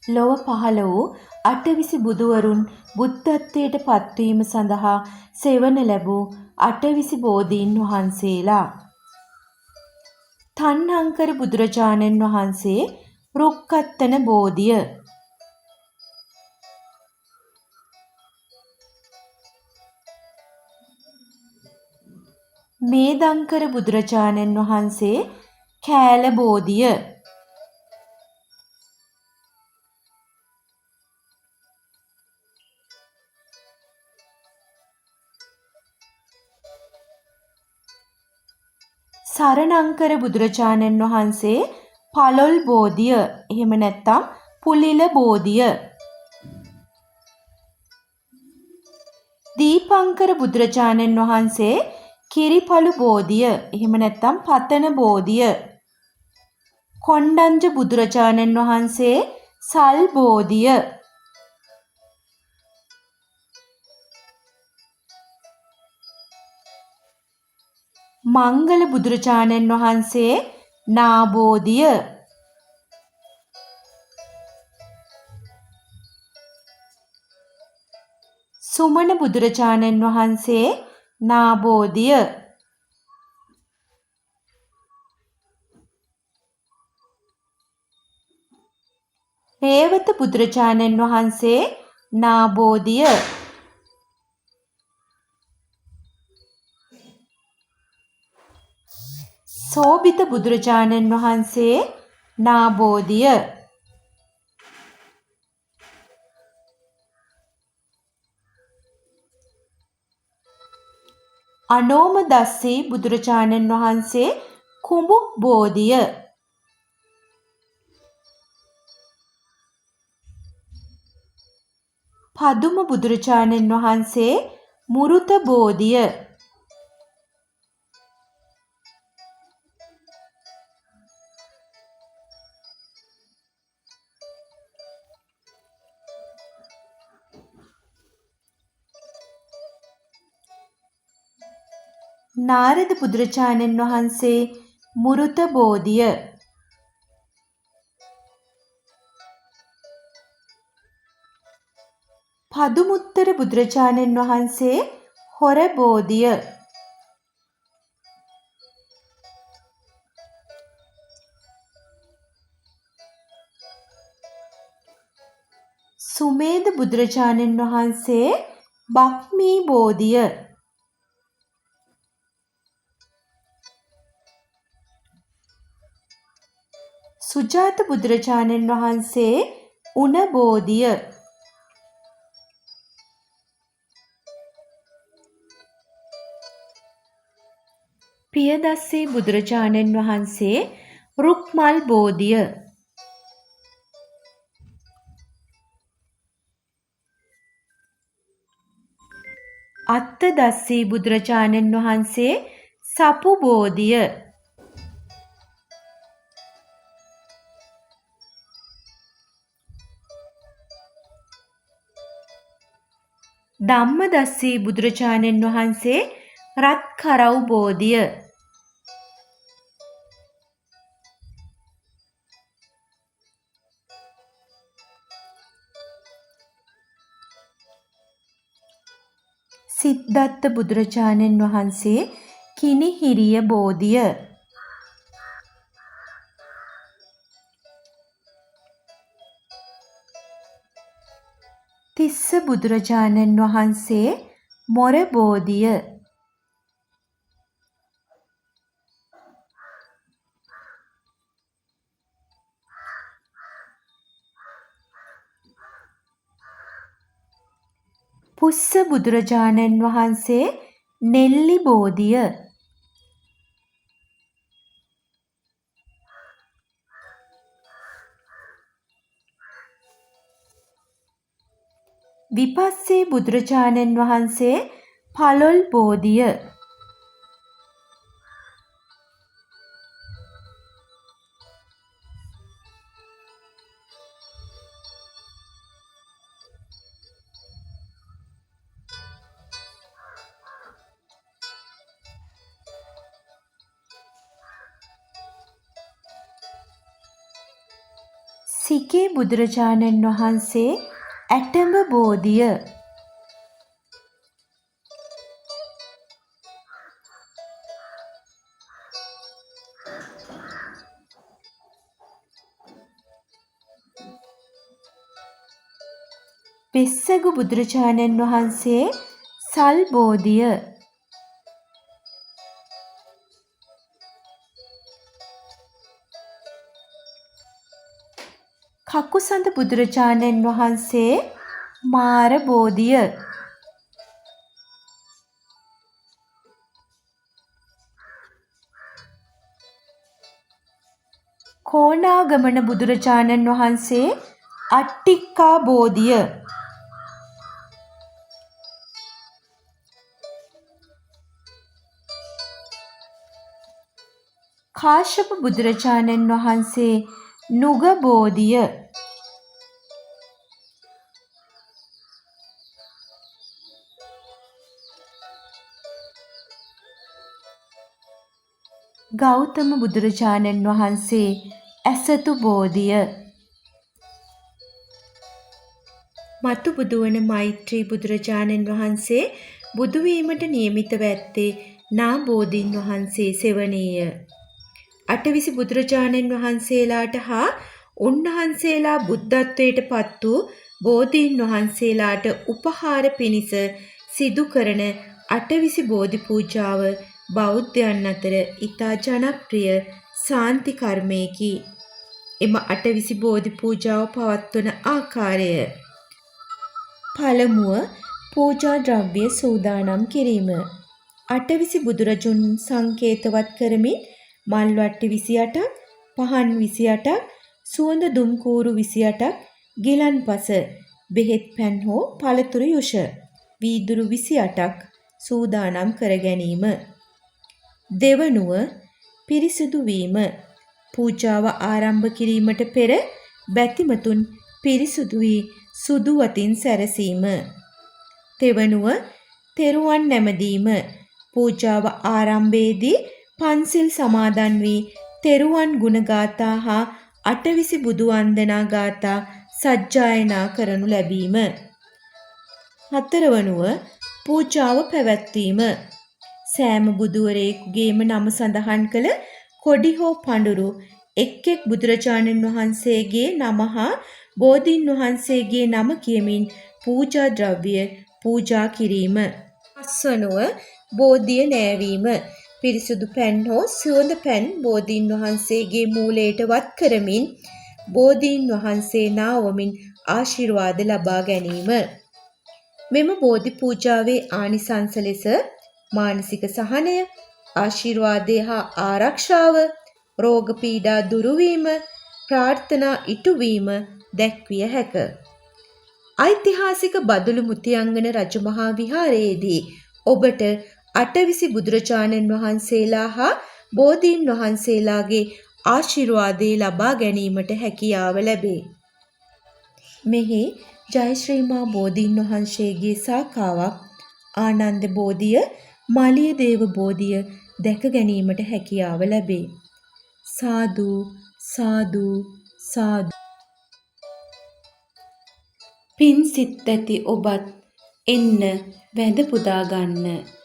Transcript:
ලොව පහළ වූ අටවිසි බුදුවරුන් බුද්ධත්වයට පත්වීම සඳහා සෙවණ ලැබූ අටවිසි බෝධීන් වහන්සේලා. තණ්හංකර බුදුරජාණන් වහන්සේ රුක්කත්තන බෝධිය. මේදංකර බුදුරජාණන් වහන්සේ කෑල බෝධිය. සරණංකර බුදුරජාණන් වහන්සේ පලොල් බෝධිය, එහෙම නැත්නම් පුලිල බෝධිය. දීපංකර බුදුරජාණන් වහන්සේ කිරිපලු බෝධිය, එහෙම නැත්නම් පතන බෝධිය. කොණ්ඩඤ්ඤ බුදුරජාණන් වහන්සේ සල් බෝධිය. මංගල බුදුරජාණන් වහන්සේ නාබෝධිය. සුමන බුදුරජාණන් වහන්සේ නාබෝධිය. රේවත බුදුරජාණන් වහන්සේ නාබෝධිය. සෝභිත බුදුරජාණන් වහන්සේ නාබෝධිය. අනෝමදස්සී බුදුරජාණන් වහන්සේ කුඹුක් බෝධිය. පදුම බුදුරජාණන් වහන්සේ මුරුත බෝධිය. නාරද බුදුරජාණන් වහන්සේ මුරුත බෝධිය. පදුමුත්තර බුදුරජාණන් වහන්සේ හොර බෝධිය. සුමේද බුදුරජාණන් වහන්සේ බක්මී බෝධිය. සුජාත බුදුරජාණන් වහන්සේ උණ බෝධිය. පියදස්සී බුදුරජාණන් වහන්සේ රුක්මල් බෝධිය. අත්තදස්සී බුදුරජාණන් වහන්සේ සපු බෝධිය. ධම්මදස්සී බුදුරජාණන් වහන්සේ රත්කරව් බෝධිය. සිද්ධාර්ථ බුදුරජාණන් වහන්සේ කිනිහිරිය බෝධිය. තිස්ස බුදුරජාණන් වහන්සේ මොර බෝධිය. පුස්ස බුදුරජාණන් වහන්සේ නෙල්ලි බෝධිය. විපස්සී බුදුරජාණන් වහන්සේ පලොල් බෝධිය. සිකේ බුදුරජාණන් වහන්සේ ඇටඹ බෝධිය. වෙස්සගු බුදුරජාණන් වහන්සේ සල් බෝධිය. කකුසඳ බුදුරජාණන් වහන්සේ මාර බෝධිය. කෝණාගමන බුදුරජාණන් වහන්සේ අට්ටික්කා බෝධිය. කාශ්‍යප බුදුරජාණන් වහන්සේ නුග බෝධිය. ගෞතම බුදුරජාණන් වහන්සේ ඇසතු බෝධිය. මතු බුදුවන මෛත්‍රී බුදුරජාණන් වහන්සේ බුදුවීමට නියමිතව ඇත්තේ නා බෝධීන් වහන්සේ සෙවණේය. අටවිසි බුදුරජාණන් වහන්සේලාට හා උන්වහන්සේලා බුද්ධත්වයට පත් වූ බෝධීන් වහන්සේලාට උපහාර පිණිස සිදු කරන අටවිසි බෝධි පූජාව බෞද්ධයන් අතර ඉතා ජනප්‍රිය සාන්ති කර්මයකි. එම අටවිසි බෝධි පූජාව පවත්වන ආකාරය. පළමුව පූජා ද්‍රව්‍ය සූදානම් කිරීම. අටවිසි බුදුරජුන් සංකේතවත් කරමින් මල් වට්ටි 28ක්, පහන් 28ක්, සුවඳ දුම් කූරු 28ක්, ගිලන්පස, බෙහෙත් පැන් හෝ පළතුරු යුෂ, වීදුරු 28ක් සූදානම් කර ගැනීම. දෙවනුව පිරිසිදු වීම. පූජාව ආරම්භ කිරීමට පෙර බැතිමතුන් පිරිසුදු වී සුදු වතින් සැරසීම. තෙවනුව තෙරුවන් නැමදීම. පූජාව ආරම්භයේදී පන්සිල් සමාදන් වී තෙරුවන් ගුණ ගාථා හා අටවිසි බුදු වන්දනා ගාථා සජ්ජායනා කරනු ලැබීම. හතරවනුව පූජාව පැවැත්වීම. සෑම බුදුවරයෙකුගේම නම සඳහන් කළ කොඩි හෝ පඳුරු එක් එක් බුදුරජාණන් වහන්සේගේ නම හා බෝධීන් වහන්සේගේ නම කියමින් පූජා ද්‍රව්‍ය පූජා කිරීම. පස්වනුව බෝධිය නෑවීම. පිරිසුදු පැන් හෝ සුවඳ පැන් බෝධීන් වහන්සේගේ මූලයට වත් කරමින් බෝධීන් වහන්සේ නාවමින් ආශිර්වාද ලබා ගැනීම. මෙම බෝධි පූජාවේ ආනිසංස ලෙස මානසික සහනය, ආශිර්වාදය හා ආරක්ෂාව, රෝග පීඩා දුරුවීම, ප්‍රාර්ථනා ඉටුවීම දැක්විය හැක. ඓතිහාසික බදුළු මුතියංගන රජමහා විහාරයේදී ඔබට අටවිසි බුදුරජාණන් වහන්සේලා හා බෝධීන් වහන්සේලාගේ ආශිර්වාදය ලබා ගැනීමට හැකියාව ලැබේ. මෙහි ජයශ්‍රී මා බෝධීන් වහන්සේගේ ශාඛාවක් ආනන්ද බෝධිය, මලියදේව බෝධිය දැක ගැනීමට හැකියාව ලැබේ. සාදු සාදු සාදු. පින් සිත් ඇති ඔබත් එන්න වැඳ පුදා ගන්න.